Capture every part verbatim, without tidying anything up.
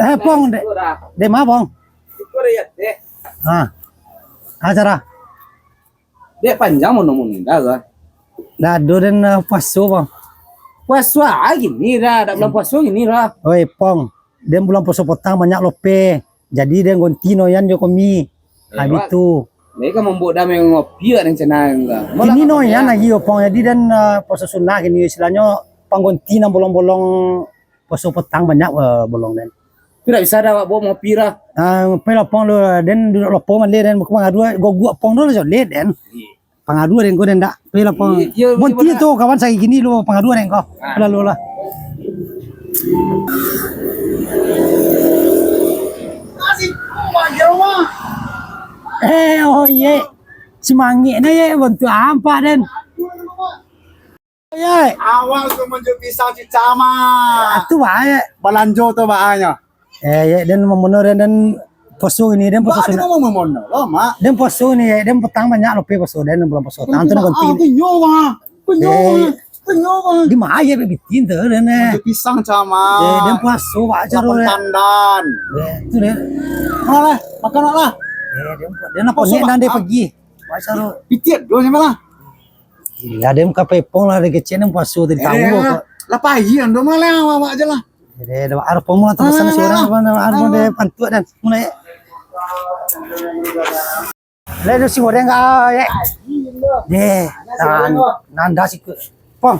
Eh, Pong, dek. Dek ma, Pong? Ha. Acara. Dek panjang mono-mono dah lah. Dah ado den, eh, puaso, Pong. Puaso ah gini dah, dah bulan puaso gini dah. Oi, Pong. Den bulan puaso potang banyak lope. Jadi den gonti noyan jo komi. Habis tu. Mereka mambuat damai ngopi kat rencana enggak. Kini noyan lagi yo, Pong. Jadi den, eh, puaso sunnah kini istilahnyo panggonti nan bolong-bolong puaso potang banyak, eh, bolong den. Tu dak bisa dah awak bawa ngopi dah. Ah, pai lah Pong lu, den duduak lopo maleh den pangadu, goguak Pong tu lah soleh den. Pangadu den ko den dak. Pai lah Pong. Bonti tu kawan sakini lu pangadu den ko. Lalu lah. Eh, oh iye. Simangik na ye, bantu ampak den. Ye. Awak tu manjuk pisang cicama. Atu bae. Balanjo tu baanyo. Eh, ye, den mamono den, den puaso ini, den puaso sunat. Mamono lo, Mak. Den puaso ni, ye, den petang banyak lope puaso den, bulan puaso. Tangan tu nak ganti. Punyo, Mak. Punyo, Mak. Punyo, Mak. Di ma ye bitin tu den, eh. Manjuk pisang cicama. Eh, den puaso, Pak, caro. Tandan. Eh, tu den. Alah, makan lah. Eh, den, den nak konek dan dia pergi. Pak, caro. Pitiak dua ni malah. Iyo, den ka pepong lah, den kecek den puaso tadi tahu. Lah pai ando malah awak je lah. Deh, deh, arah pemula tu sana si orang mana arah deh pantuak dan mulai. Lai nasi goreng ka ye. Deh, nan, nanda siku. Pong.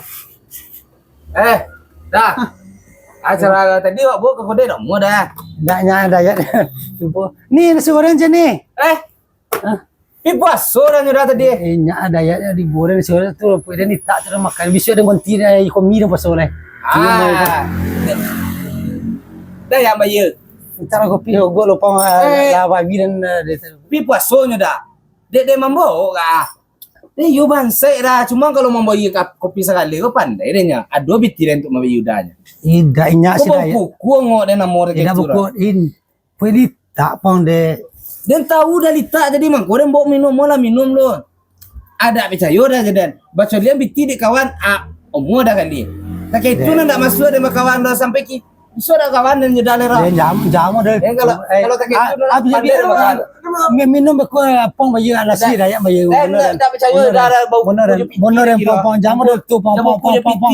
Eh, dah. Acara tadi awak bawa ka kedai dah mua dah. Dak nya dah ya. Ni nasi goreng je ni. Eh, Pi puaso dah nyo dah tadi. Eh, nyak ado ayat di goreng, nasi goreng tu, pokok den itak tu dah makan. Bisuak den ganti dah, iko mi dah puaso lai. Ah. Dah yang bayar. Ntar kopi hogok lopang, eh, lah babi dan, eh, dia tu. Pi puaso nyo dah. Dek dia mambawa kah? Dek yo bansaik dah. Cuma kalau mambawa ka-, kopi sakali ko pandai deh nyo. Ado pitih deh untuk mambawa udah nyo. Indak, inyak sih dah ya. Kuku ngok deh namo deh. Indak gitu buku dah. In. Poi litak pang dek. Den tahu dah litak, jadi mangko den bawa minum, molah minum lo. Adak picayo dah je den. Bacolian pitih dek kawan, ah, omo dah kali. Tak kaitu nan dak masuk den bakawan dah sampai ki. Bisa dah kawan den nyo dah lera. Den jam, jam dah. Den kalau, eh, kalau tak kaitu ah, dah habis pandai dia dah bakawan. Mi-, minum beko, eh, pong bayar nasi dah ya bayar. Den dak picayo dah, dah bau. Bener, bener, pong, pong, jam dah tu, pong, pong, pong, pong, pong.